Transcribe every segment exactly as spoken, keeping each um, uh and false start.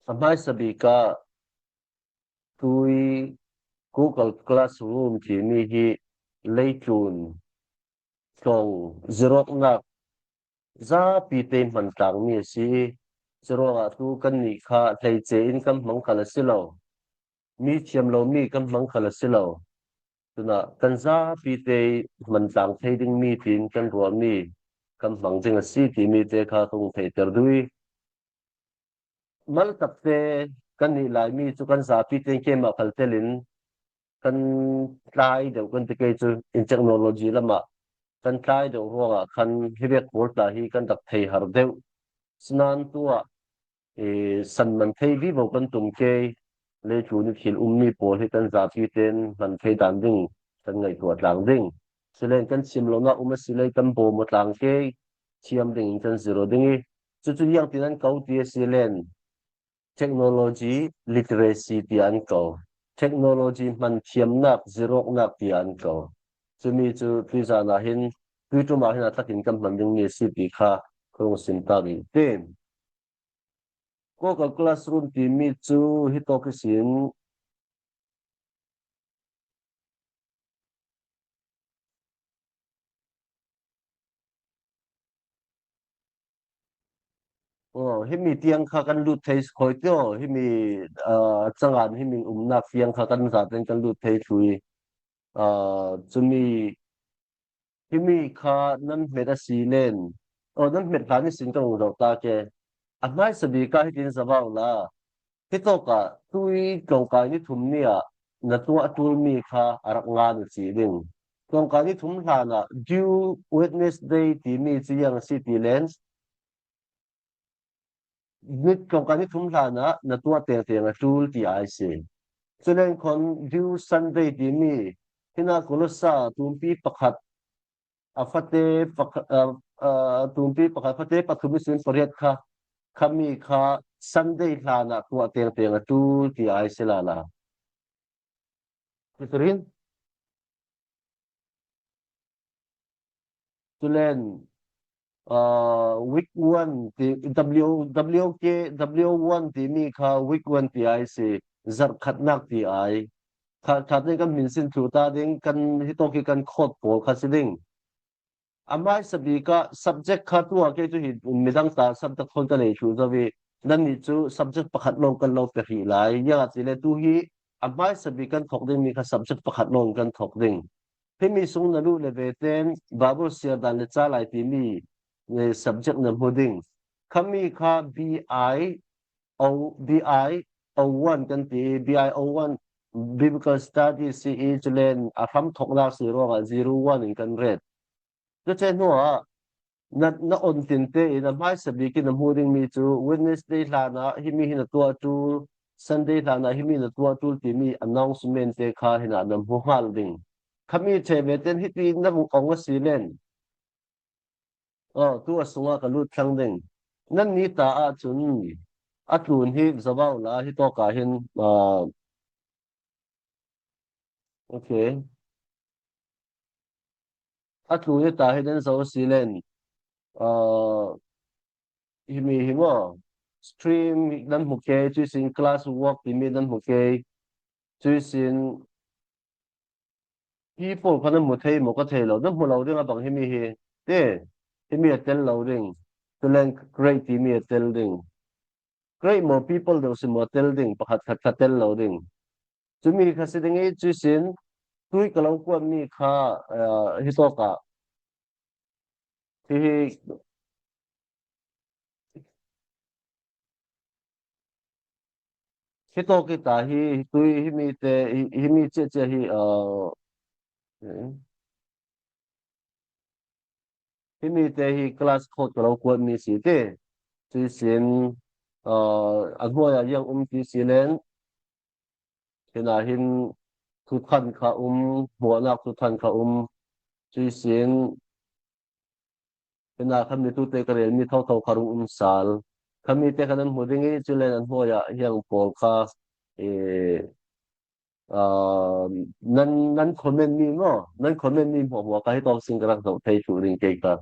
A hmaisa bik ah tui Google Classroom timi hi leitlun tlawng zirawknak zapi te hman tlangmi a si. Curuangah tu kannih kha hleice in kan hmang khal a si lo, mi thiam lomi kan hmang khal a si lo. Tunah kan zapi te hman tlang thei dingmi tiin kan ruahmi kan hmang ding a si timi te kha ka hung theihter duh i, mal takte kan nih laimi cu kan zapi tein keimah khal telin kan tlai deuh kan ti kei cu, in technology lamah kan tlai deuh ruangah khan hi vek pawl tla hi kan rak thei har deuh. Sinain tuah i, san man thei vivo kan tum kei. Leitlun i thil ummi pawl hi kan zapi tein hman thei dan ding kan ngaihtuah tlang ding. Silen kan chim lonak um a si lei kan bawm aw tlang kei, thiam dingin kan zir aw ding i, cucu ziangtin an ko ti a si len technology literacy tiah an ko. Technology hman thiamnak, zirawknak tiah an ko. Cumi cu tuizan ah hin, tuiṭum ah hin a tlakin kan hman dingmi a si ti kha ka rung sim ta rih te. Google Classroom timi cu hitawk ihsin, aw, himi tiang kha kan lut thei khawi tio, himi, aa, cangan himi umnak tiang kha kan zaten kan lut thei thlu i, aa, cumi, himi kha nan hmet a si len, aw, nan hmet hlan ihsin kan ung zoh ta ke. A hmaisa bik ah hitin zavau la, hitawkah tui tlawngkai ni thum ni ah na tuah a ṭulmi kha a rak ngan a si ding. Tlawngkai ni thum hlanah due Wednesday timi cu ziang a si ti len, ni tlawngkai ni thum hlanah na tuah tengteng a ṭul ti ai si. Culen khawn due Sunday timi, hinah Kolosa tumpi pakhat a fate pakhat, a, a, tumpi pakhat fate pathum ihsin pariat kha, khami kha Sunday hlanah tuah tengteng a ṭul ti ai si lala. Catherine? Tulen, aa, week one ti, W, W K, W one timi kha week one ti ai si, zarh khatnak ti ai. Kha, khat nih kan hminsin thlu ta ding, kan hitawk hi kan code pawl kha si ding. A hmaisa bik ah subject kha tu ah kei cu hi midang ta subject khawn ka nei thlu zo i, nannih cu subject pakhat lawng kan lo pe hrih lai. Ziangahtile tu hi a hmaisa bik kan thawk dingmi kha subject pakhat lawng kan thawk ding. Himi sung na luh le ve ten Bible siar dan le ca lai timi, eh, subject na hmu ding. Khami kha B I O, B I O one kan ti i, B I O one Biblical Study si i, culen a hram thawknak si ruangah zero one in kan ret. Cuce hnuah na, na on tinte in a hmaisa bik in na hmu dingmi cu Wednesday hlanah himi hi na tuah ṭul, Sunday hlanah himi na tuah ṭul timi announcement te kha hinah na hmu hngal ding. Khami ṭheh ve ten hiti na vung ong a si len. Aw, tu a sungah ka lut thlang ding. Nannih ta ahcun a tlun hi zavau la, hitawk ah hin, aa, okay. A tlun hi ta hi nan zo a si len, aa, himi hi maw? Stream nan hmu kei, cuihsin class work timi nan hmu kei, cuihsin people kha nan hmu thei maw ka thei lo, nan hmu lo ding a bang himi hi. Te, himi a tel lo ding. Tulen grade timi a tel ding. Grade maw people deuh si maw tel ding, pakhat khat kha tel lo ding. Cumi kha si ding i, cuihsin tui ka lo kuatmi kha, aa, hitawk ah. Hihi, hitawk hi ta hi, tui himi te, hi, himi ciahciah hi, aa, himi te hi class code ka lo kuatmi si ti. Cuihsin, aa, a hnuai ah ziang um ti si len, hinah hin thuthang kha um, hmuahnak thuthang kha um, cuihsin hinah khami tute ka relmi thotho kha rung um sal. Khami te kha nan hmu ding i, culen an hnuai ah hiang pawl kha, ee, aa, nan, nan comment mi maw? Nan comment mi hmuahhmuah kha hitawk sin ka rak zoh thei thluh ding kei kha.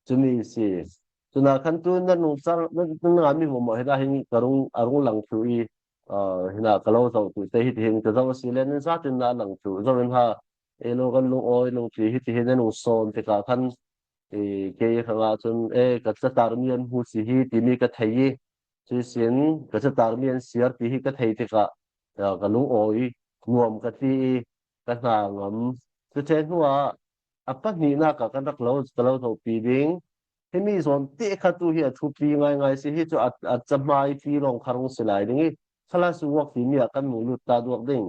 Cumi si. Cuna khan tu na nungchang, na, na ngah mi mawhmawh hi na hin ka rung, a rung lang tu i, ah, hi na ka lo zoh tu te hi ti hin ka zoh a si le, nan zat in na lang tu zoh in ha, e lo kan lung awi lung ti hi ti hin na nung sawn te ka khan, e, kei hrangah cun, e, ka catar mi an hmu si hi ti mi ka thei i, cuisin ka catar mi an siar ti hi ka thei tikah, ah, ka lung awi nuam ka ti i, ka hna ngam. Cu ṭheh hnuah a pahnihnak ah kan rak lo, ka lo zohpi ding. Himi zawn te kha tu hi a thupi ngaingai si hi cu a, a cahmai ti lawng kha rung si lai ding i, class work timi ah kan mu lut ta duak ding.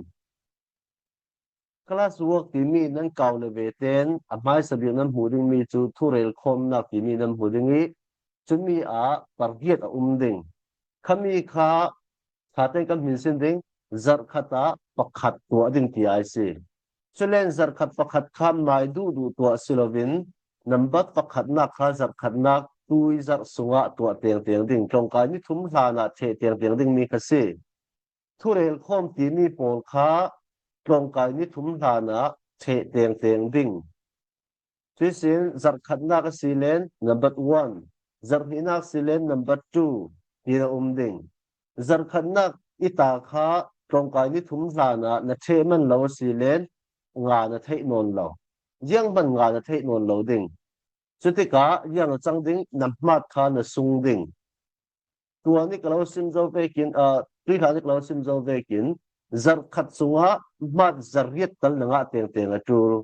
Class work timi nan kau le ve ten a hmaisa bik nan hmu dingmi cu thurel khawmnak timi nan hmu ding i, cumi ah pariat a um ding. Khami kha ṭhatein kan hminsin ding, zarhkhat ah pakhat tuah ding ti a si. Culen zarhkhat pakhat kha mai duhduh tuah si loin, nambat pakhatnak kha zarhkhatnak tui zarh sungah tuah tengteng ding, tlawngkai ni thum hlanah ṭheh tengteng dingmi kha si. Thurel khawm timi pawl kha tlawngkai ni thum hlanah ṭheh tengteng ding. Cuisin zarhkhatnak a si len number one, zarhhnihnak si len number two tiin a um ding. Zarhkhatnak i ta kha tlawngkai ni thum hlanah na ṭheh man lo a si len nga na theih nawn lo. Zianghman nga na theih nawn lo ding. Cutikah ziang a cang ding, na hmat kha na sung ding. Tua nih ka lo sim zo vekin, ah, tuihla nih ka lo sim zo vekin, zarhkhat sungah hmat zariat tal na ngah tengteng a ṭul.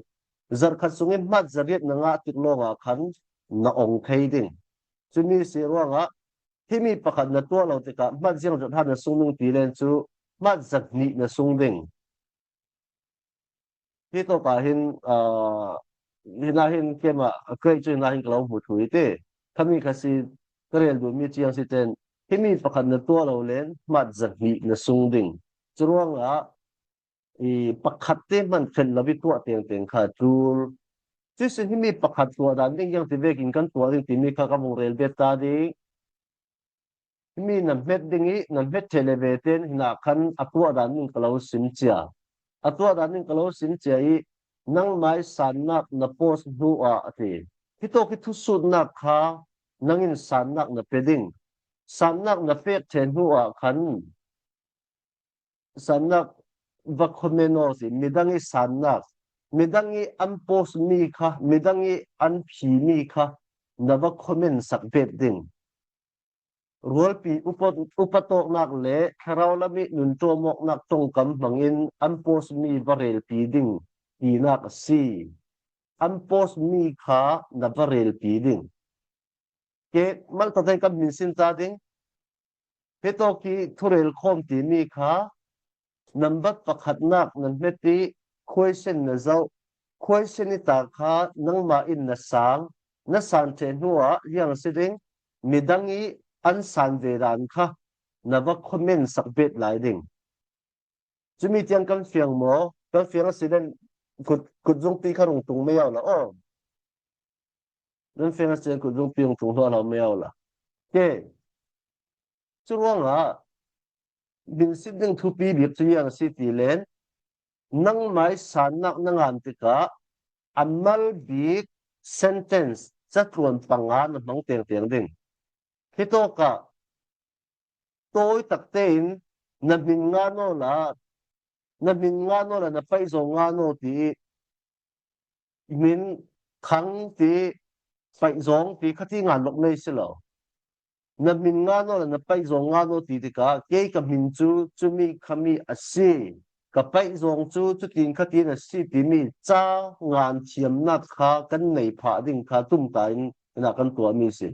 Zarhkhat sungin hmat zariat na ngah tik lawngah khan na ong thei ding. Cumi si ruangah himi pakhat na tuah lo tikah hmat ziang zat hlan na sung ding ti len cu hmat zahnih na sung ding. Hi tawk ah hin, aa, hinah hin keimah a grade cu hinah hin ka lo hmu thlu i ti. Khami kha si ka rel duhmi ciang si ten, himi pakhat na tuah lo len hmat zahnih na sung ding. Curuangah i pakhat te hman khen lo i tuah tengteng kha ṭul. Cuihsin himi pakhat tuah dan ding ziang ti vekin kan tuah ding timi kha ka vung rel bet ta ding. Himi na hmet ding i, na hmet ṭheh le ve ten hinah khan a tuah dan ding ka lo sim cia. A tuah dan ding ka lo sim cia i, nangmai sannak na post hnu ah a ti. Hitawk i thusutnak kha nangin sannak na pe ding. Sannak na pek ṭheh hnu ah khan sannak va comment aw si, midang i sannak, midang i an post mi kha, midang i an phi mi kha na va comment sak bet ding. Rualpi upa, upa tawknak le thlarau lam i nun ṭawm awknak ṭongkam hmangin an post mi va relpi ding tinak a si. An post mi kha na va relpi ding. Ke malta tein kan hminsin ta ding. Hitawk i thurel khawm timi kha nambat pakhatnak na hmet i question na zoh. Question i ta kha nangmah in na sang, na san ṭheh hnuah ziang si ding, midang i an san ve dan kha na va comment sak bet lai ding. Cumi tiang kan fiang maw? Kan fiang a si len kut, kut zungpi kha rung tung mei aw la aw. Kan fiang a si len kut zungpi rung tung hluahhlo mei aw la. Ke. Curuangah hminsin ding thupi bik cu ziang a si ti len nangmai sannak na ngan tikah a mal bik sentence catluan panga na hmang tengteng ding. Hitawkah tawi tak tein na hmin nga naw la, na hmin nga naw la, na paih zawng nga naw ti i, hmin khang ti, paih zawng ti kha ti ngan lawk nei si lo. Na hmin nga naw la, na paih zawng nga naw ti tikah kei ka hmin cu cumi khami a si. Ka paih zawng cu cutin khatin a si timi ca ngan thiamnak kha kan nei phah ding kha tumtah in hinah kan tuahmi si.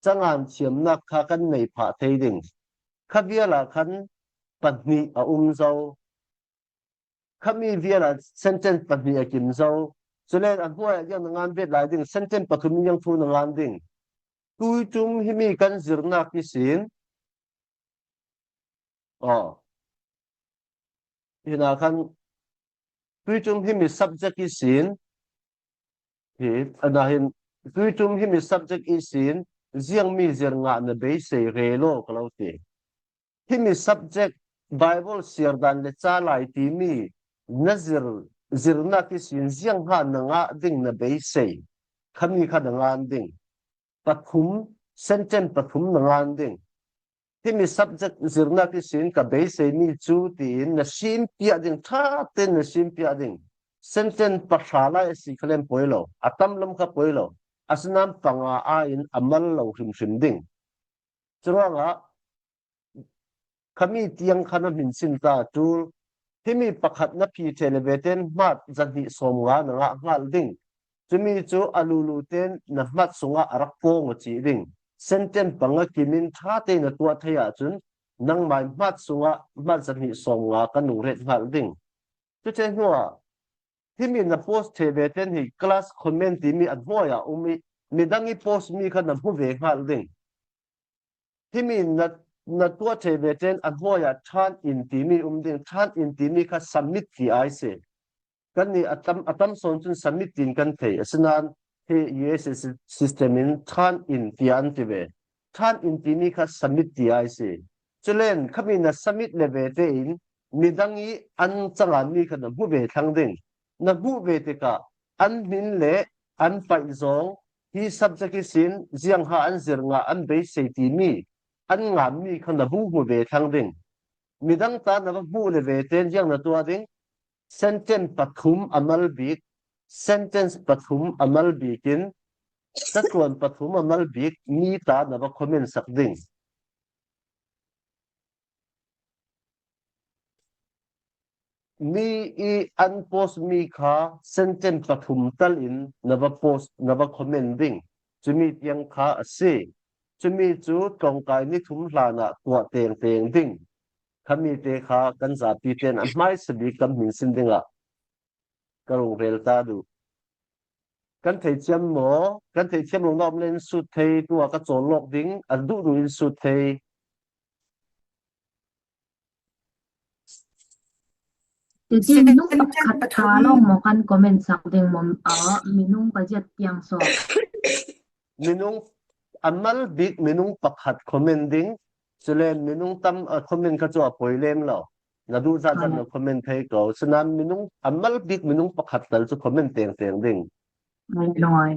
Cangan thiamnak kha kan nei phah thei ding. Kha vial ah khan pahnih a um zo. Khami vial ah sentence pahnih a kim zo. Culen a hnuai ah ziang na ngan bet lai ding, sentence pathum in ziang thu na ngan ding. Tuiṭum himi kan zirnak ihsin, aw, hinah khan tuiṭum himi subject ihsin, hi, anah hin, tuiṭum himi subject ihsin ziangmi zir ngah na beisei rel aw ka lo ti. Himi subject Bible siar dan le ca lai timi na zir, zirnak ihsin ziang ha na ngah ding na beisei. Khami kha na ngan ding. Pathum Sentence pathum na ngan ding. Himi subject zirna ihsin ka beisei mi cu tiin na sim piah ding, ṭha tein na sim piah ding. Sentence pahra lai a si kha len poi lo, a tam lam kha poi lo. Asinain panga aiin a mal lo hrimhrim ding. Curuangah khami tiang kha na hminsin ta ṭul. Himi pakhat na phi ṭheh le ve tein hmat zahnih sawmnga na ngah hngal ding. Cumi cu a lulu tein na hmat sungah a rak pawng a cih ding. Sentence panga kimin ṭha tein na tuah thei ahcun nangmai hmat sungah hmat zahnih sawmnga kan nung ret hngal ding. Cuti hnuah himi na post ṭheh ve tein hi class comment timi a hnuai ah um i midang i post mi kha na hmu ve hngal ding. Himi na, na tuah ṭheh ve tein a hnuai ah turn in timi um ding, turn in timi kha submit ti ai si. Kannih a tam, a tam sawn cun submit tiin kan thei. Asinain hi U S A system in turn in tiah an ti ve. Turn in timi kha submit ti ai si. Culen khami na submit le ve tein midang i an canganmi kha na hmu ve thlang ding. Na hmuh ve tikah an hmin le an paih zong hi subject ihsin ziangha an zir ngah an beisei timi an nganmi kha na hmu hmu ve thlang ding. Midang ta na va hmuh le ve tein ziang na tuah ding. Sentence pathum a mal bik, sentence pathum a mal bik in, catluan pathum a mal bik mi ta na va comment sak ding. Mi i an post mi kha sentence pathum tal in na va post, na va comment ding. Cumi tiang kha a si. Cumi cu tlawngkai ni thum hlan ah tuah tengteng ding. Khami te kha kan zapi tein a hmaisa bik kan hminsin dingah ka rung rel ta duh. Kan theithiam maw? Kan theithiam lo na om le in sut thei, tu a ka cawl lawk ding, a duhduh in sut thei. Titi minung pakhat ṭha lawng maw kan comment sak ding maw? Ah, minung paziat tiang saw. Minung a mal bik minung pakhat comment ding, culen minung tam a comment kha cu a poi lem lo. Na duh zahzah na comment thei ko. Sinain minung a mal bik minung pakhat tal cu comment tengteng ding. Ngai lo ai.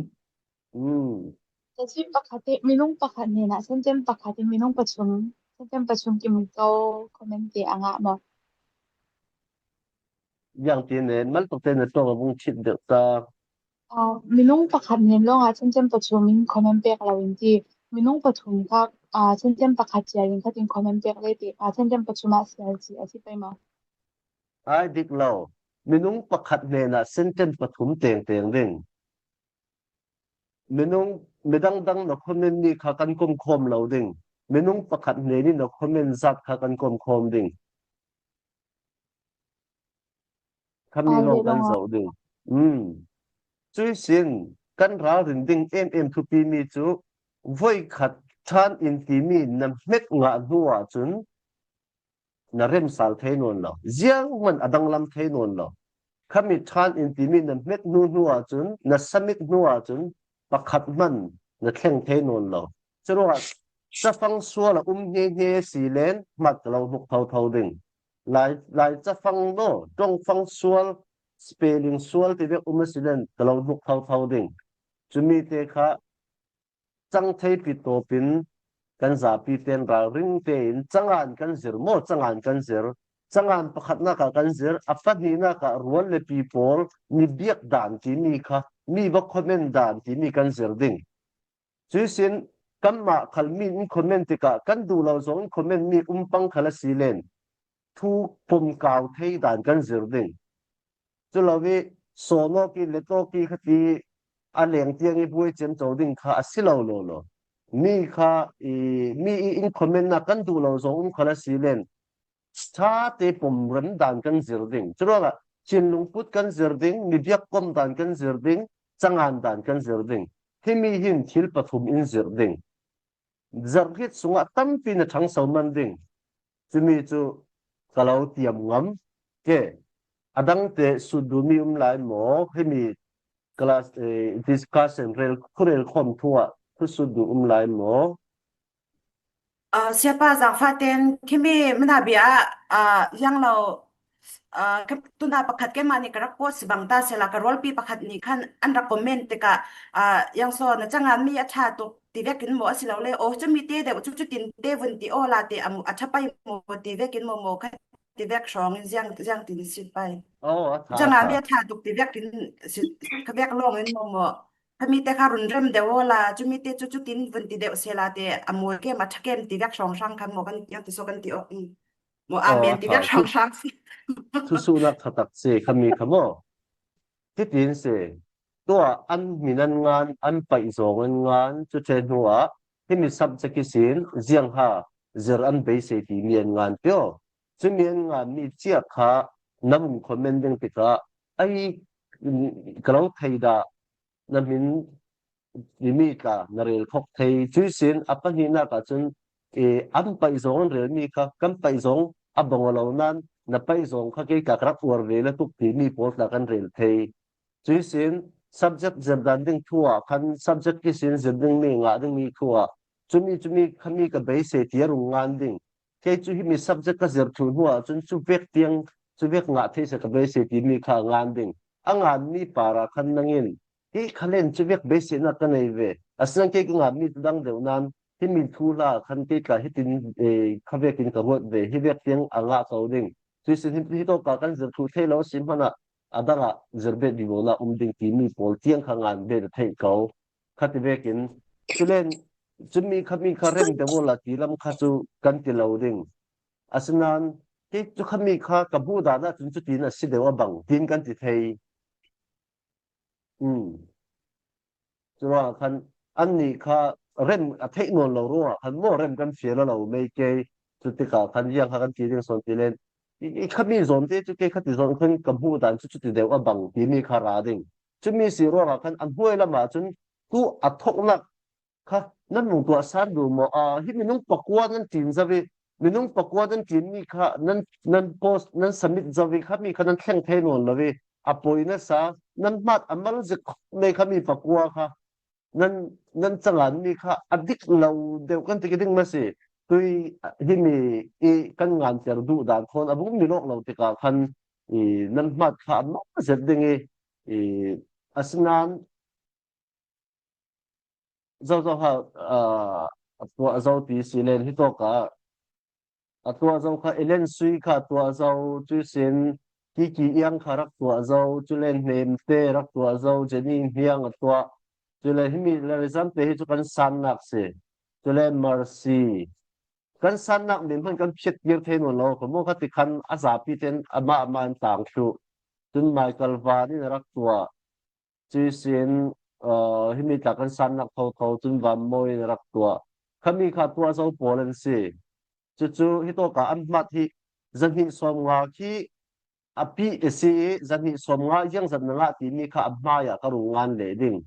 Hmm. Sentence pakhat i, minung pakhat hnenah sentence pakhat i minung pathum, sentence pathum kim ko comment te a ngah maw? Ziang ti nen, mal tuk te na tlawng a vung chit deuh ta. Ah, minung pakhat hnen lawngah sentence pathum in comment pek lo in ti. Minung pathum kha, ah, sentence pakhat cia in khat in comment pek le ti. Ah, sentence pathum ah sial si a si pei maw? Ai dik lo. Minung pakhat hnenah sentence pathum tengteng ding. Minung, midang dang na comment mi kha kan komkhawm lo ding. Minung pakhat hnen in na comment zat kha kan komkhawm ding. Khami lawng kan zoh ding. Um. Cuih sin kan ralrin ding emem thupi mi cu voikhat turn in timi na hmet ngah hnu ahcun na remsal thei nawn lo. Zianghman a danglam thei nawn lo. Khami turn in timi na hmet hnu hnu ahcun, na submit hnu ahcun pakhat hman na thleng thei nawn lo. Curuangah cafang sual a um hngehngeh si len hmat ka lo hnuk thotho ding. Lai, Lai cafang maw, ṭongfang sual, spelling sual ti vek um a si len ka lo hnuk thotho ding. Cumi te kha cang theipi tawpin kan zapi ten ralring tein cangan kan zir maw, cangan kan zir. Cangan pakhatnak ah kan zir, a pahnihnak ah rual le pi pawl mi biak dan timi kha, mi va comment dan timi kan zir ding. Cuihsin kanmah khal mi in comment tikah kan duh lo zong in comment mi um pang khal a si len thu pom kau thei dan kan zir ding. Cu lo i sawnawk i letawk i khati a leng tiang i buai ciamco ding kha a si lo lo lo. Mi kha i, mi i in comment nak kan duh lo zong um khal a si len ṭha te pom rem dan kan zir ding. Curuangah thinlung put kan zir ding, mi biak kom dan kan zir ding, cangan dan kan zir ding. Himi hin thil pathum in zir ding. Zarhit sungah tampi na ṭhangso man ding. Cumi cu ka lo tiam ngam ke. A dangte sut duhmi um lai maw? Himi class, eh, discussion rel, khurel khawm thu ah thusut duh um lai maw? Ah, Siapa zangfah ten khimi manabi ah, ah, yang lo ah, ka, tuna pakhat keimah nih ka rak quote si bang ta sela, ka rualpi pakhat nih khan an rak comment tikah, ah, yang so na canga mi a ṭha tuk ti vekin maw a si lo le, aw, cumi te deuh cu cutin te vun ti aw la te a, mu- a ṭha pai maw ti vekin maw maw kha ti vek hrawng in ziang, ziang tin si pai. Oh, a ṭha, canga a mi ṭha. A ṭha tuk ti vekin si, kha vek lawng in maw maw. Khami te kha run rem deuh aw la, cumi te cu cutin vun ti deuh sela te a mawi kem a ṭha kem ti vek hrawng hrang khan maw kan ti, ti so kan ti awk. Maw a, oh, men a ti ṭha. Vek hrawng hrang si. Thusuhnak ṭha tak si, khami kha maw. Hitin si. Tuah an min an ngan, an paih zawng an ngan, cu ṭhen hnuah himi subject ihsin ziangha zir an beisei timi an ngan pio. Cumi an nganmi cia kha na vun comment ding tikah ai, ka lo thei dah, na hmin timi tla na rel khawk thei. Cuihsin a pahnihnak ahcun, eh, an paih zawng an relmi kha kan paih zawng a bang aw lo nain na paih zawng kha kei tla ka rak uar ve le tuk timi pawl tla kan rel thei. Cuihsin subject zirdan ding thu ah khan subject ihsin zir dingmi, ngah dingmi thu ah cumi, cumi khami ka beisei ti a rung ngan ding. Kei cu himi subject ka zir thu hnu ah cun cu vek tiang, cu vek ngah thei seh ka beisei timi kha a ngan ding. A nganmi par ah khan nangin hi khalen cu vek beiseinak ka nei ve. Asinain kei ka nganmi cu dang deuh nain himi thu hla khan kei tla hitin, eh, kha vekin ka ruat ve, hi vek tiang a ngah ko ding. Cuihsin hi, hi tawka kan zir thu thei lo si hmanh ah a dang ah zir bet vivo nak um ding timi pawl tiang kha ngan bet a theih ko. Kha ti vekin, culen, cumi khami kha rem deuh aw la ti lam kha cu kan ti lo ding. Asinain, kei cu khami kha ka hmuh dan ahcun cutin a si deuh a bang, tin kan ti thei. Um. Curuangah khan annih kha rem a theih nawn lo ruangah khan maw rem kan fial a lo mei kei. Cutikah khan ziang kha kan ti ding sawn ti len. I, i khami zawn te cu kei kha ti zawn khan ka hmuh dan cu cuti deuh a bang timi kha ra ding. Cumi si ruangah khan a hnuai lamah cun tu a thoknak kha nan vung tuahsan duh maw? Ah, hi minung pakua nan ṭin zo i, minung pakua nan ṭinmi kha nan, nan post, nan submit zo i, khami kha nan thleng thei nawn lo i, a poi nasa, nan hmat a mal zik khawh mei khami pakua kha nan, nan canganmi kha a dik lo deuh kan ti ding maw si? Tui himi i kan nganter duh dan khawn a vung milawk lo tikah khan i nan hmat kha a mal zet ding i, i asinain zozo ha, ah, a tuah zo ti si len hi tawk ah a tuah zo kha Ellen Sui kha a tuah zo, cuihsin Kiki Iang kha rak tuah zo, culen Hnemte rak tuah zo, Jenny Hniang a tuah, culen himi Larizam te hi cu kan sannak si, culen Mercy. Kan sannak mi hmanh kan phiat kir thei nawn lo, ka maw kha ti khan a zapi ten amah amah an tang thluh. Cun Michael Van in a rak tuah. Cuihsin, aa, himi tla kan sannak thotho cun Van Mawi in a rak tuah. Khami kha tuah zo pawl an si. Cucu hitawk ah an hmat hi zahnih sawmnga khi a pi a si i, zahnih sawmnga ziangzat na ngah timi kha a hmai ah ka rung ngan leh ding.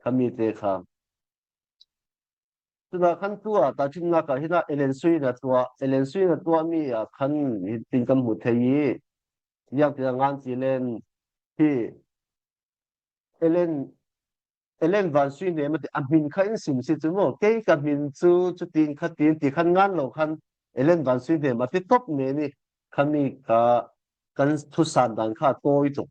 Khami te kha. Cunah khan tu ah tahṭhimnak ah hinah Ellen Sui in a tuah, Ellen Sui in a tuahmi ah khan hitin kan hmu thei i, ziangtin a ngan ti len hi Ellen, Ellen Van Sui hnem a ti, a hmin kha in sim si cu maw? Kei ka hmin cu cutin kha tin ti khan ngan lo khan Ellen Van Sui hnem a ti top men i khami kha kan thusan dan kha a tawi tuk.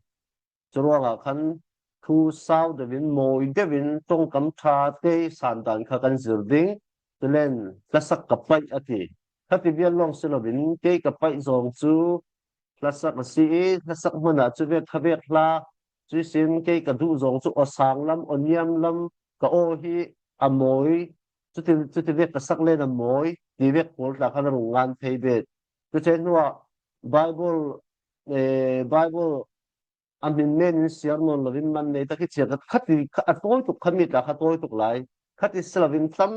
Curuangah khan thu sau deuhin, mawi deuhin, ṭongkam ṭha te sandan kha kan zir ding. Culen hlasak ka paih a ti. Khati vial lawng si loin kei ka paih zawng cu hlasak a si i, hlasak hmun ah cuvek khavek hla, cuihsin kei ka duh zawng cu aw sang lam, aw niam lam, ka aw hi a mawi, cuti, cuti vek ka sak len a mawi, ti vek pawl tla khan a rung ngan thei bet. Cuceh hnuah Bible, eh, Bible a hmin men in siar nawn loin man nei tak hi chia ka khati kha a tawi tuk, khami tla kha tawi tuk lai. Khati si loin tam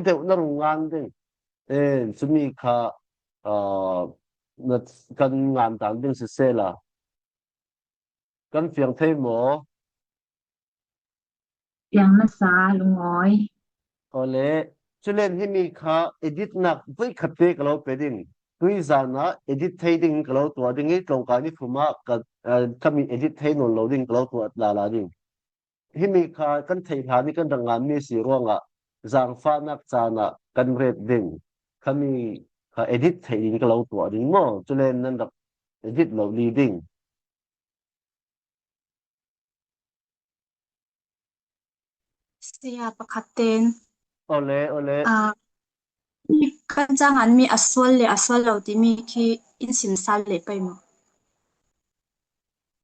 deuh na rung ngan ding. Eh, cumi kha, ah, na kan ngan dan ding sisehla kan fiang thei maw? Fiang nasa, lungawi. Awle, culen himi kha editnak voikhat te ka lo pe ding. Tuizan ah edit thei ding ka lo tuah ding i, tlawngkai ni phum ah ka, ah, khami edit thei nawn lo ding ka lo tuah lala ding. Himi kha kan theih hlan i kan rak nganmi si ruangah zaangfahnak caan ah kan ret ding. Khami kha edit thei ding ka lo tuah ding maw? Culen nan rak edit lo li ding. Sia pakhat ten. Ole, ole. Ah, mi kan chang an mi a sual le a sual lo ti mi khi in sim sal le pai maw?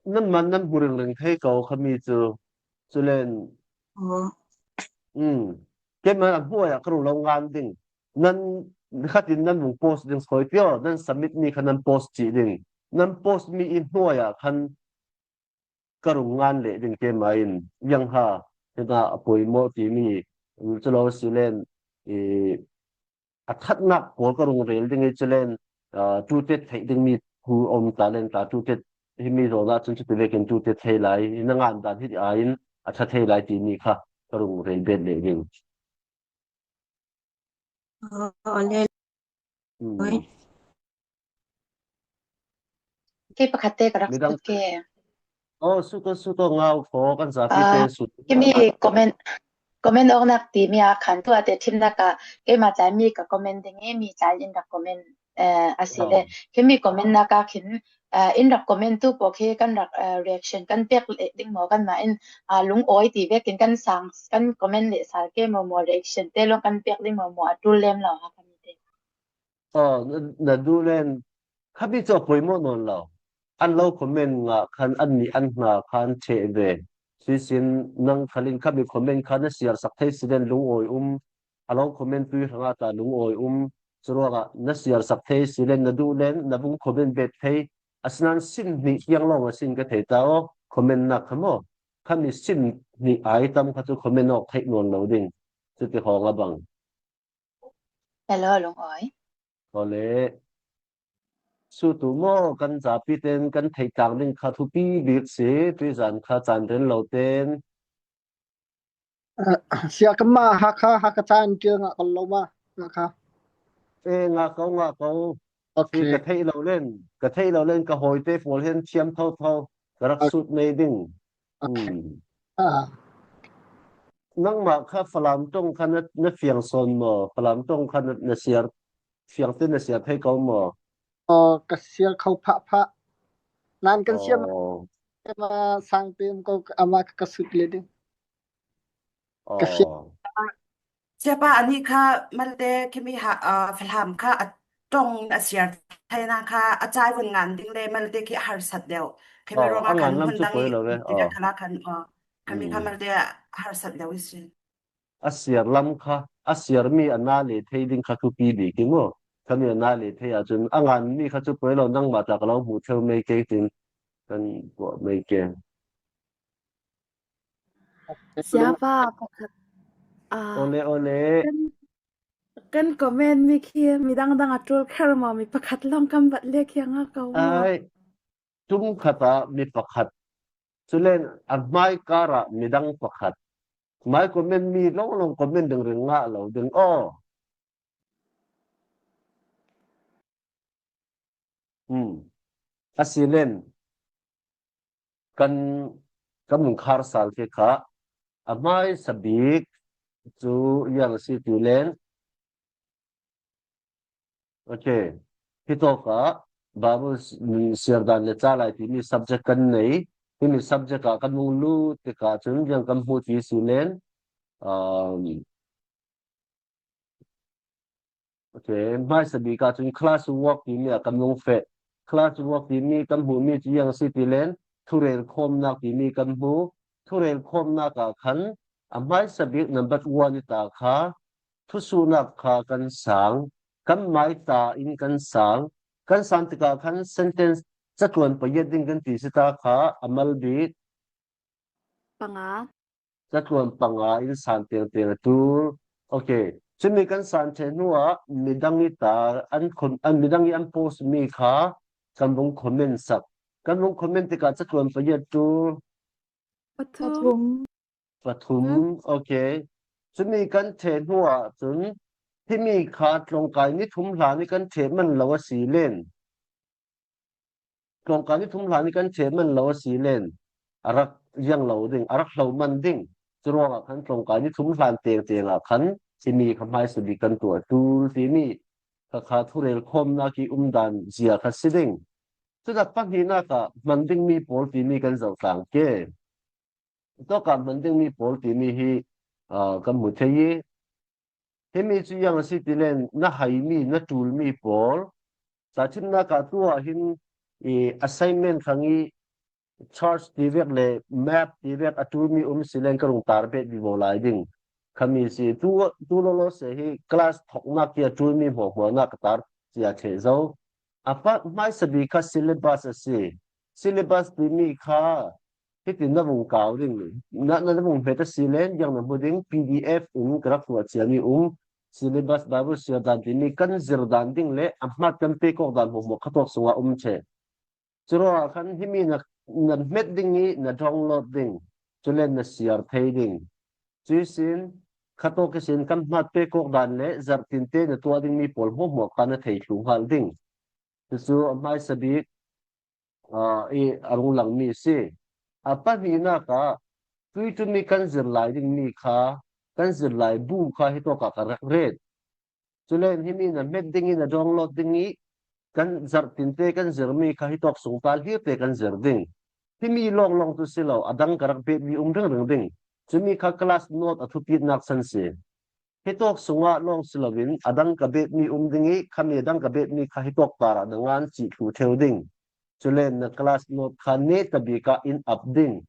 Nan man nan hmu ringring thei ko kha mi chu. Chulen. Oh. Um. Keima a hnuai ah ka rung lo ngan ding. Nan khatin nan vung post ding sawi tio, nan submit mi kha nan post chi ding. Nan post mi i hnuai ah khan ka rung ngan leh ding keima in, yang ha, hina a poimaw ti mi, um, chu lo si len, i, a thatnak pawl ka rung rel ding i chu len, ah, tu tet theih ding mi thu om ta len ta, tu tet hi mi zawna chun chuti vekin tu tet thei lai, i na ngan dan hi ti aiin a tha thei lai ti mi kha ka rung rel bet leh ding. Oh, ole. Um. Oi. Kei pakhat te ka rak Midang sut ke. Oh, suto, suto ngau ko kan za pi te Ah, sut. Keimi comment, comment awknak ti mi a khan tu a te thimnak ah keima tlai mi ka comment ding e, mi tlai in rak comment, eh, a si le. Oh. Keimi comment nak a khin, eh, in rak comment tu pawh khi kan rak, eh, reaction kan pek leh ding maw, kanmah in, ah, lungawi ti vekin kan sang, kan comment leh sal ke maw maw, reaction te lawng kan pek ding maw maw, a tul lem lo ha kan te. Oh, na, na duh len, kha mi chu a poimaw nawn lo. An lo comment ngah khan, an nih an hna khan theh ve. Sisin nang khalin kha mi comment khan na siar sak thei si len lungawi um. A lo comment tui hrangah ta lungawi um. Churuangah na siar sak thei si len na duh len, na vung comment bet thei. Asinan sin hnih tiang lawng a sin ka thei ta aw, comment nak kha maw. Kha mi sin hnih ai tam kha chu comment awk theih nawn lo ding. Chuti hawng a bang. Hello, lungawi. Ole. Sutu maw kan zapi ten kan theih tlang ding kha thupi bik si, tuizan kha caan ren lo ten. Sia ka ma ha kha, ha ka caan tiang a kal lo ma, nga kha. E, nga ko, nga ko. Si Okay. Ka theih lo len, ka theih lo len ka hawi te pawl hian thiam tho tho. Ka rak Okay. sut mai ding. Okay. Hmm. Ah. Nangmah kha Falam tawng kha na, na fiang sawn maw? Falam tawng kha na, na siar, fiang te na siar thei ko maw? Oh, ka siar kho phah phah. Nan kan siam Oh. ma sang te um ko ama ka sut le ding. Ka fiang. Oh. Siapa ani kha malte khimi ha, ah, Falam kha a tawng a siar theina kha a chai vun ngan ding le malte khi a harsat deuh. Khimi Oh, ruangah a ngan khan lam hun chu dang poi i lo ve. direct Oh. khala khan, oh, khimi kha Hmm. malte a harsat deuh i si. A siar lam kha, a siar mi a na le thei ding kha thupi bik i maw? Kha mi a na le thei a chun a ngan mi kha chu poi lo, nangmah tak lo hmuh theu mai kei tin kan kuah mai ke. Siapa pakhat. Ah, Ole, ole. kan, kan comment mi khi midang dang a tul kher maw, mi pakhat lawng kan bat le khi a nga ko maw. Ai, tum khat ah mi pakhat. Chulen a hmai kar ah midang pakhat. Hmai comment mi lawng lawng comment ding ring ngah lo ding aw. Hmm. A si len kan, kan mun khar sal khi kha a hmaisa bik chu yang si ti len. Okay. Hi tawk ah Bible s-, mm, siar dan le ca lai timi subject kan nei. Himi subject ah kan hung lut tikah cun ziang kan hmuh ti si len. Um, okay, hmaisa bik ah cun class work timi ah kan hung feh. Class work timi kan hmuhmi cu ziang si ti len thurel khawmnak timi kan hmu. Thurel khawmnak ah khan a hmaisa bik number one i ta kha thusuhnak kha kan sang, kan mai ta in kan sang, kan sang tikah khan sentence catluan pariat ding kan ti si ta kha a mal bik. Panga. Catluan panga in san tengteng a tul. Okay. Cumi kan san ṭheh hnuah midang i ta an, an midang i an post mi kha kan vung comment sak. Kan vung comment tikah catluan pariat tul. Pathum. Pathum. Okay. Cumi kan ṭheh hnuah cun himi kha tlawngkai ni thum hlan i kan ṭheh man lo a si len. Tlawngkai ni thum hlan i kan ṭheh man lo a si len. A rak ziang lo ding, a rak hlo man ding. Curuangah khan tlawngkai ni thum hlan tengteng ah khan himi kha hmaisa bik kan tuah tul timi kha kha thurel khawmnak i umdan zia kha si ding. Cun a pahnihnak ah hman dingmi pawl timi kan zoh tlang ke. Hitawkah hman dingmi pawl timi hi, aa, kan hmu thei i, himi cu ziang a si ti len na haimi, na ṭulmi pawl, tahṭhimnak ah tu ah hin i assignment khang i chart ti vek le map ti vek a ṭulmi um si len ka rung tar bet vivo lai ding. Khami si tu, tu lawlaw seh hi class thawknak hi a ṭulmi hmuahhmuahnak ka tar cia ṭheh zo. A pa, hmaisa bik kha syllabus a si. Syllabus timi kha hitin na vung kau ding, na, na vung hmet a si len ziang na hmu ding, P D F in ka rak tuah ciami um, syllabus Bible siar dan timi kan zir dan ding le a hmat kan pek awk dan hmuahhmuah kha tuak sungah um ṭheh. Curuangah khan himi na, na hmet ding i na download ding, cule na siar thei ding. Cuihsin kha tawk ihsin kan hmat pek awk dan le zarh tinte na tuah dingmi pawl hmuahhmuah kha na thei thlu hngalh ding. Cucu a hmaisa bik, aa, i a rung langmi a si. A pahnihnak ah tuitumi kan zir lai dingmi kha, kan zir lai bu kha hitawkah ka rak ret. Cule himi na hmet ding i na download ding i kan zarh tinte kan zirmi kha hitawk sung tal hirte kan zir ding. Himi lawnglawng tu si lo, a dang ka rak betmi um ringring ding. Cumi kha class note a thupitnak san si. Hitawk sungah lawng si loin a dang ka betmi um ding i khami a dang ka betmi kha hitawk parah na ngan cih thlu ṭheu ding. Cule na class note kha neta bik ah in ap ding.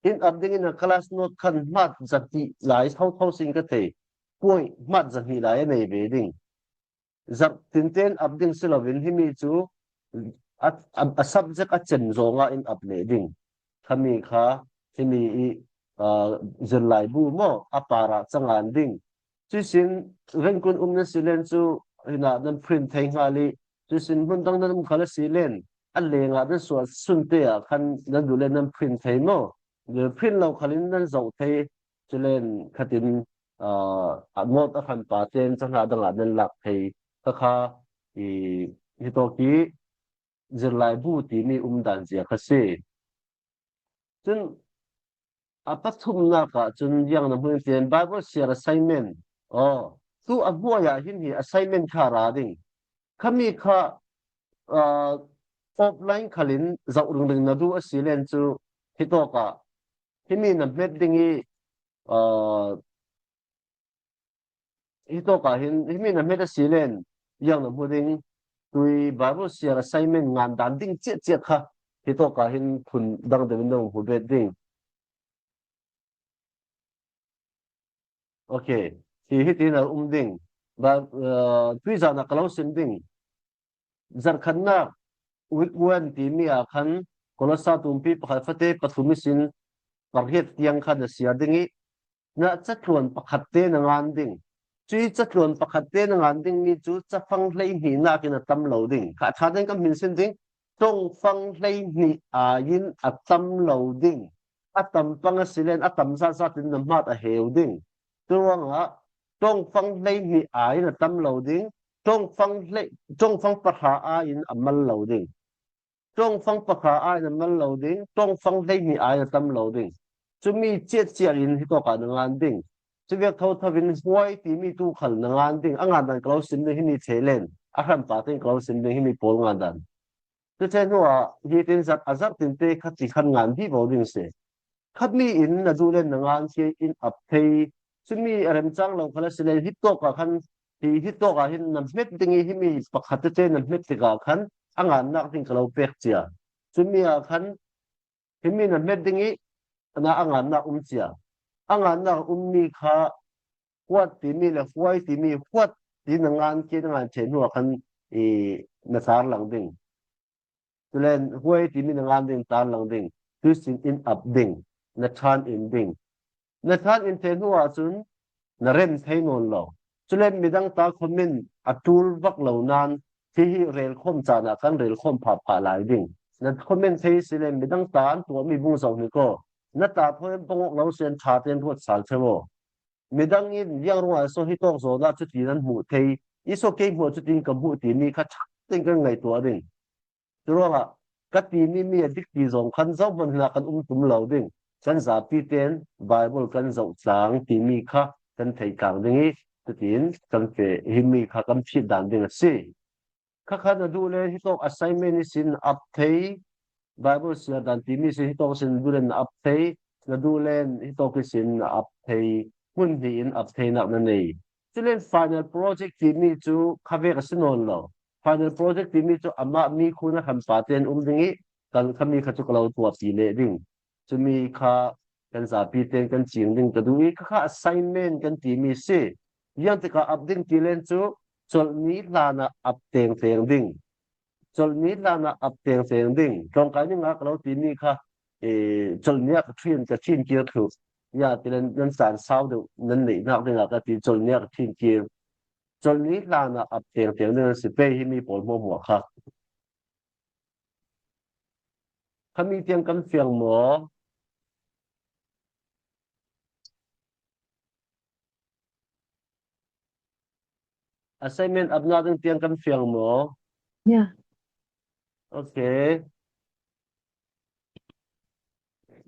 In ap ding in na class note khan hmat zahnih lai thotho sin ka thei. Point hmat zahnih lai a nei ve ding. Zarh tinte in ap ding si loin himi cu a, a, a subject a cem zongah in ap leh ding. Khami kha himi i, aa, zirlaibu maw a parah cangan ding. Cuihsin Rangoon um na si len cu hinah nan print thei hngal i, cuihsin hmun dang nan um khal a si len a lengah nan suah sunte ah khan nan duh len nan print thei maw? Print lo khalin nan zoh thei. Culen khatin, aa, a note a hranpa tein cahna dangah nan lak thei. Kha kha i hitawk i zirlaibu timi um dan zia kha si. Cun a pathumnak ah cun ziang na hmuh in Bible siar assignment. Aw, tu a hnuai ah hin hi assignment kha ra ding. Khami kha, aa, offline khalin zoh ringring na duh a si len cu hitawk ah himi na hmet ding i, aa, hitawk ah hin himi na hmet a si len ziang na hmu ding, tui Bible siar assignment ngan dan ding ciahciah kha hitawk ah hin phun dang deuh in na hmu bet ding. Ok. Hi hitin a um ding. Ba, aa, tuizan ah ka lo sim ding. Zarhkhatnak, week one timi ah khan Kolosa tumpi pakhat fate pathum ihsin pariat tiang khan na siar ding i, na catluan pakhatte na ngan ding. Cui catluan pakhatte na ngan dingmi cu cafang hleihnih nakin a tam lo ding. Kha ṭha tein kan hminsin ding. Ṭongfang hleihnih aiin a tam lo ding. A tam pang a si len a tam zatzat in na hmat a heu ding. Curuangah ṭongfang hleihnih aiin a tam lo ding. Ṭongfang hlei-, ṭongfang pahra aiin a mal lo ding. Ṭongfang pahra aiin a mal lo ding, ṭongfang hleihnih aiin a tam lo ding. Cumi ciahciah in hitawk ah na ngan ding. Cuvek thotho in huai timi tu khal na ngan ding. A ngan dan ka lo sim ding himi thei len, a hranpa tein ka lo sim ding himi pawl ngan dan. Cuti hnuah hitin zarh a zarh tinte kha ti khan ngan vivo ding si. Khami in na duh len na ngan khi in ap thei. Cumi a remcang lo khal a si len hitawk ah khan, hi, hitawk ah hin na hmet ding i himi pakhat tete na hmet tikah khan a ngannak ding ka lo pek cia. Cumi ah khan himi na hmet ding i na a ngannak um cia. A ngannak ummi kha huat timi le huai timi, huat ti na ngan khi na ngan ṭheh hnuah khan i na tar lang ding. Culen huai timi na ngan ding, tar lang ding, tuisin in ap ding, na ṭhan in ding. Na ṭhan in ṭheh hnu ahcun na rem thei nawn lo. Culen midang ta comment a ṭul vak lo nain hihi relkhawm caan ah kan relkhawm phahphah lai ding. Na comment thei si le midang ta an tuahmi bung zoh hnik aw. Na ta thawi an pang awk lo si an ṭha tein ruat sal ṭheu aw. Midang in ziang ruangah so hitawk zawn ah cuti nan hmuh thei. I so kei hmuah cutin ka hmuh timi kha ṭha tein kan ngaihtuah ding. Curuangah ka timi mi a dik ti zong khan zohhmanh hinah kan um tum lo ding. Kan zapi tein Bible kan zoh tlang timi kha kan theih tlang ding i, cutin kan feh, himi kha kan phit dan ding a si. Kha kha na duh le hitawk assignment i sin ap thei, Bible siar dan timi sin hitawk sin duh le na ap thei, na duh le hitawk i sin na ap thei, hmun hnih in ap theinak na nei. Culen final project timi cu kha vek a si nawn lo. Final project timi cu amah mi khun a hrampa tein um ding i kan kha mi kha cu ka lo tuahpi leh ding. Cumi kha kan zapi tein kan cing ding ka duh i, kha kha assignment kan timi si. Ziang tikah ap ding ti len cu colh ni hlan ah ap tengteng ding. Colh ni hlan ah ap tengteng ding. Tlawngkai ning ah ka lo timi kha, eh, colh ni ah ka ṭhin, ka ṭhin kir thluh. Ya, ti len nan caan sau deuh nan neihnak dingah ka ti, colh ni ah ka ṭhin kir. Colh ni hlan ah ap tengteng ding an si pei hi mi pawl hmuahhmuah kha. Khami tiang kan fiang maw? Assignment apnak ding tiang kan fiang maw? Ya. Okay.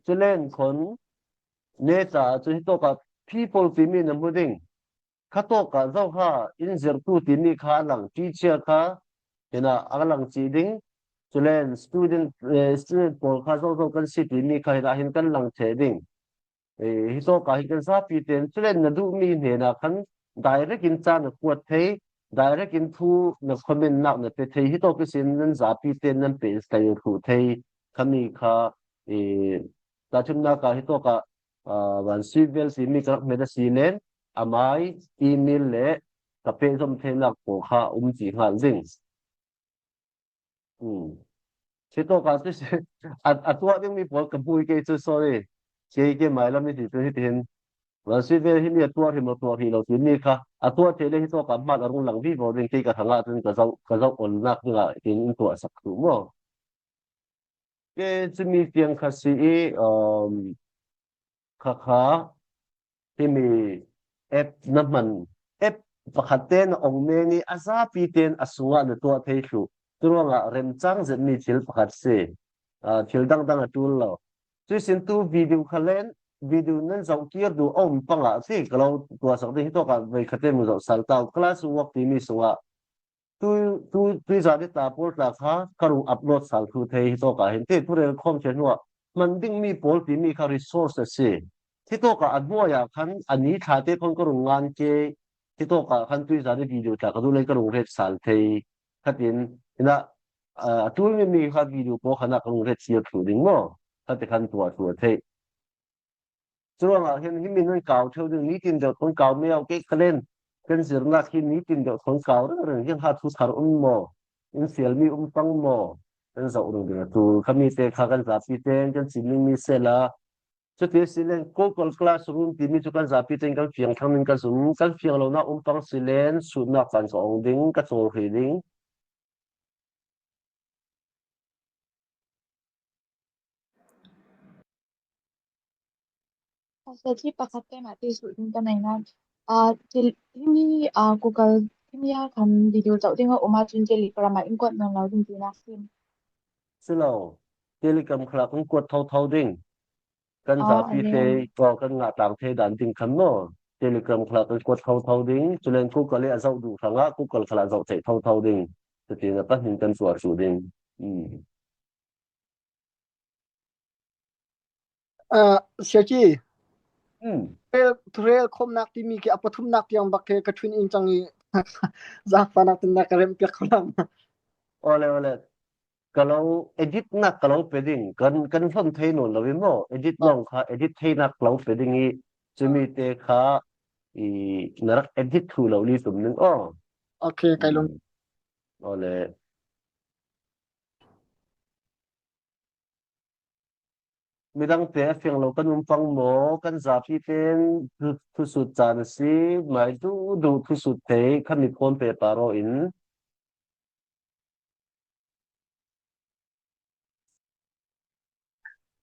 Culen khon neta cu hitawkah people timi na hmu ding. Khatawkah zoha in zirhtu timi kha a lang, teacher kha hinah a lang cih ding. Culen student, eh, student pawl kha zozo kan si timi kha hinah hin kan lang ṭheh ding. Eh, hitawkah hin kan zapi tein culen na duhmi hnenah khan direct in ca na kuat thei, direct in thu na comment nak na pe thei, hitawk ihsin nan zapi tein nan pe thei thluh thei khami kha, eh, tahṭhimnak ah hitawkah, ah, van sui vel timi ka rak hmet a si len, a mai, email le ka pehzom theinak pawl kha um ci hngal ding. Hmm. Hitawkah cu si, a, a tuah dingmi pawl ka hmu i kei cu, sorry. Kei, kei mailam i ti cu hitihin. Van sui vel himi a tuah hrim lo, tuah hrih lo timi kha a tuah thei le hitawkah hmat a rung lang vivo ding, kei ka hrangah cun ka zoh, ka zoh olnak dingah hin in tuahsak thluh maw? Ke cumi tiang kha si i, um, kha kha himi app na hman, app pakhat te na ong men i a zapi tein a sungah na tuah thei thluh. Curuangah remcang zetmi thil pakhat si. Ah, thil dangdang a ṭul lo. Cuih sin tu video kha len, video nan zoh kir duh a um pangah si ka lo tuahsak ding, hitawkah voikhat in mu zoh sal ta uh. Class work timi sungah tu, tu, tuizan i ta pawl tla kha ka rung upload sal thluh thei hitawkah hin ti, thurel khawm ṭheh hnuah hman dingmi pawl timi kha resource a si. Hitawkah a hnuai ah khan a ni thla te khan ka rung ngan ke, hitawkah khan tuizan i video tla ka duh le ka rung ret sal thei. Khatin, hinah, ah, a ṭulmi mi kha video pawl khanah ka rung ret sal thluh ding maw? Khati khan tuah thluh a theih. Curuangah hin himi nan kau ṭheu ding, nitin deuh kong kau meo kei ka len. Kan zirnak hi nitin deuh kong kau ringring, hiang ha thu thar um maw? In fialmi um pang maw? Kan zoh ringring a ṭul. Khami te kha kan zapi tein kan cim dingmi sehla. Cuti si len Google Classroom timi cu kan zapi tein kan fiang thlang ding ka zum. Kan fiang lonak um pang si len sutnak caan ka ong ding, ka cawl hrih ding. Pastor, ci pakhat te mah ti suh ding ka nei nan. Ah, ci, himi, ah, Google himi a khan video zoh ding a um ahcun Telegram ah in kuat nawn lo ding tinak si. Si lo. Telegram khal ah kan kuat thotho ding. Kan zapi thei, aw, kan ngah tlang thei dan ding khan maw? Telegram khal ah kan kuat thotho ding. Culen Google i a zoh duh hrangah Google khal ah zoh theih thotho ding. Cutin a pahnih kan tuah suh ding. Hmm. Ah, Siaci. Hmm. Thurel, thurel khawmnak timi khi a pathumnak tiang bak khi ka ṭhun in cang i, zaangfahnak tinnak ka remh piak kho lam. Awle, awle. Ka lo edit nak ka lo pe ding. Kan, kan hlon thei nawn lo i maw? Edit lawng kha edit theinak ka lo pe ding i, cumi te kha i na rak edit thluh lo li tum ning aw. Okay, kai lung. Hmm. Awle. Midangte a fiang lo kan um pang maw? Kan zapi tein thu, thusut caan a si, mai duhduh thusut thei, kha mi phone pe pah rawh in.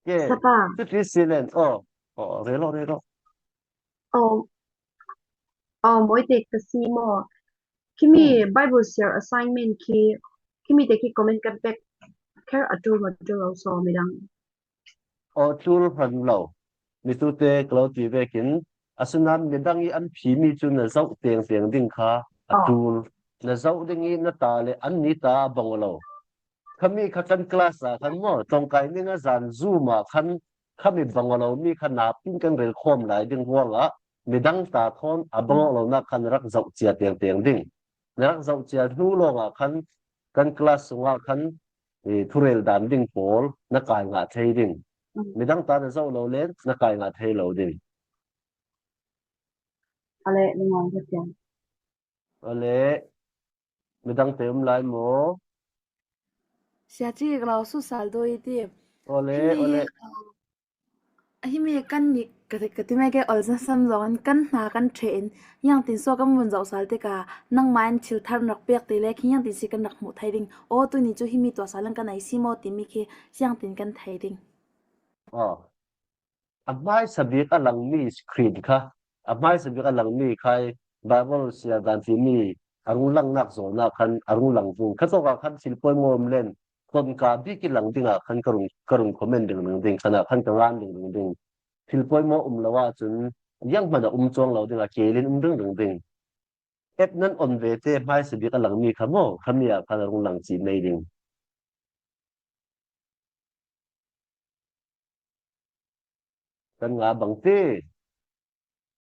Ke, Papa. Cuti si len, oh, oh, rel aw, rel aw. Oh, oh, mawi te ka si maw? Khimi, hmm, Bible share assignment khi, khimi te khi comment kan pek kher a ṭul maw ṭul lo saw midang. Aw, ṭul hran lo. Mi tute ka lo ti vekin, asinain midang i an phimi cu na zoh tengteng ding kha a, aw, ṭul. na zoh ding i na ta le an ni ta a bang aw lo. Khami kha kan class a khan maw, tawngkai ning a zan Zoom a khan khami bang aw lo mi kha napin kan rel khawm lai ding ruangah midang ta thawn a bang aw lo nak khan rak zoh cia tengteng ding. Na rak zoh cia hnu lawngah khan kan class sungah khan i thurel dan ding pawl na kai ngah thei ding. Midang ta na zoh lo len na kai ngah thei lo ding. Ale, lungawi ka cia. Ale, midang te um lai maw? Sia ci ka lo su sal do i ti. Ole, Himi ole. Himi kan ni ka ka ti mai ke ol za sam zong kan hna kan ṭhe in yang tin so kan vun zoh sal te ka nangma in thil thar rak pek te le khi yang tin si kan rak hmuh thai ding. O tu ni cu himi tua sal kan ai si maw ti mi khi siang tin kan thei ding. Oh. A hmaisa bik a langmi screen kha, a hmaisa bik a langmi khai Bible sia dan timi a rung langnak zawlnak khan a rung lang vung. Kha tawkah khan thil poimaw um len tonka bik i lang dingah khan ka rung, ka rung comment ding ding ding khanah khan ka ran ding ding ding. Thil poimaw um lo ahcun yang hmanh a um cuang lo dingah kelin um ding ding ding. App nan on ve te hmaisa bik a langmi kha maw, khami ah khan a rung lang cih mei ding. Kan nga bang te.